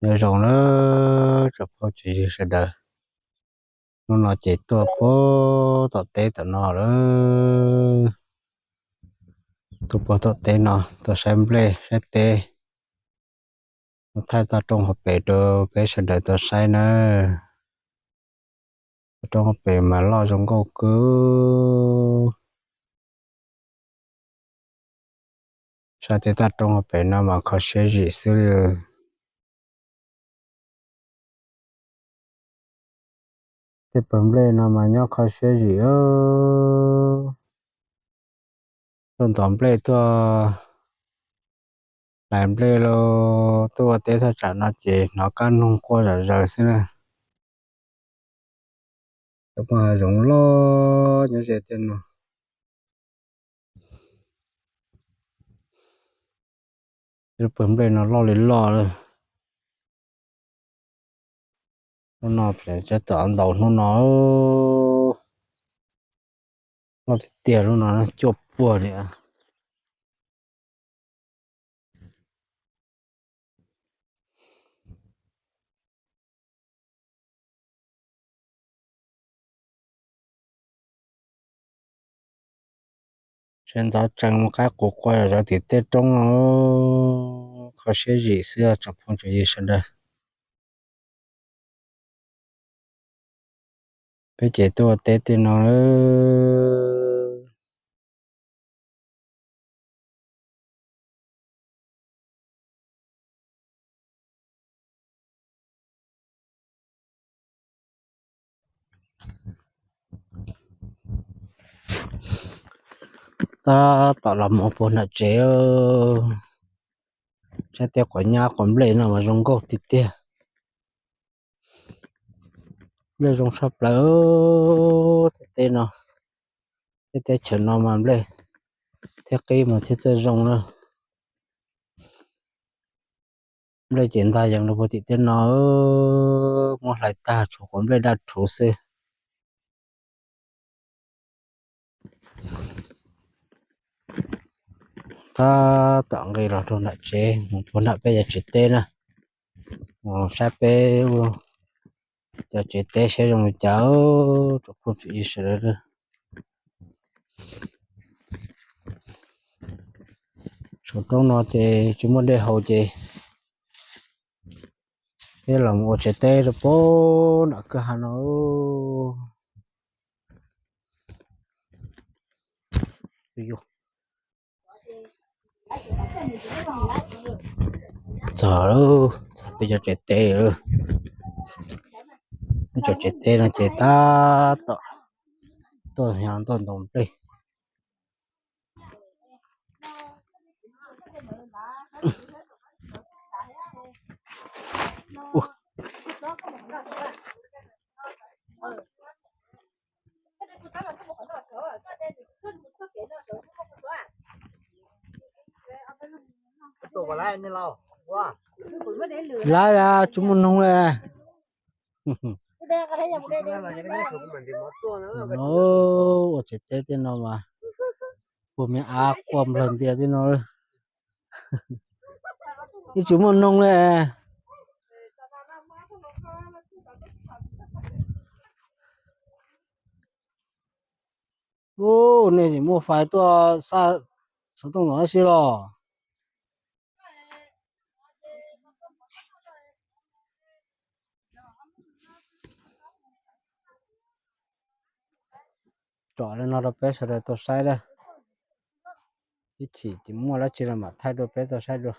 Nyob zoo na tsoom phooj tsoom ywg sawv daws, hnub no ces tuaj puag tom teb tom no lawm, tuaj puag tom teb no tuaj saib nplej saib teb, tuaj thaij toj roob hauv pes rau peb sawv daws tau saib nawb. Toj roob hauv pes mas loj zoo nkauj kawg. Saib tej toj roob hauv pes no mas kho siab zim xwb li. Tej pawg nplej no mas nyob kho siab zim. Tuaj ntov nplej tuaj hlais nplej los tuaj ua teb thaj tsam no ces hnov kab noog quaj zom zaws xwb na. Cov paj hav zoov loj nyob ze tej no. Lub pawg nplej no loj li loj lawm. Hnub no pem tseem tom ntaus hnub no, loj tiag tiag, lub no cuaj puas li. Sawv ntxov tsees mus qaib qus quaj zom zaws tim tej roob no, kho siab zim xwb tsoom phooj tsoom ywg sawv daws. Peb ces tuaj ua teb tej no. Tab tom los mus puag nram tsev, saib tej quav nyab quav nplej no mas zoo nkauj tiag tiag. Nplej zoo tshaj plaws tej teb no, tej teb chaws no mas nplej thiab qib mas thiaj txawj zoo na. Nplej ces ntag yees rau puag tim tej no, muab hlais tag tshuav quav nplej daj rhuv xwb. Tab tom nqis los rau nram tsev, mus puag nram peb cov tsev teb na, mus saib peb cov tsev teb saib zoo li cas tsoom phooj tsoom ywg sawv daws. Saum roob no ces tsis muaj dej haus ces peb los ua tsev teb rau puag nram kwj ha no. Txog, txog peb cov tsev teb lawm. Peb cov tsev teb no ces tab tom tuaj nyob tuaj ntoo nplej. Lawv tsis muaj noog li. Ua tsev teb tej no mas puag me av quaj nplawg ntias tej no. Yeej tsis muaj noog li. Ub, nej tsis muaj fais tuaj xa xov tooj los dab tsi los? Tsom li no rau peb sawv daws tau saib na. Ib chim tsis muaj dab tsi los mam thaij rau peb tau saib dua.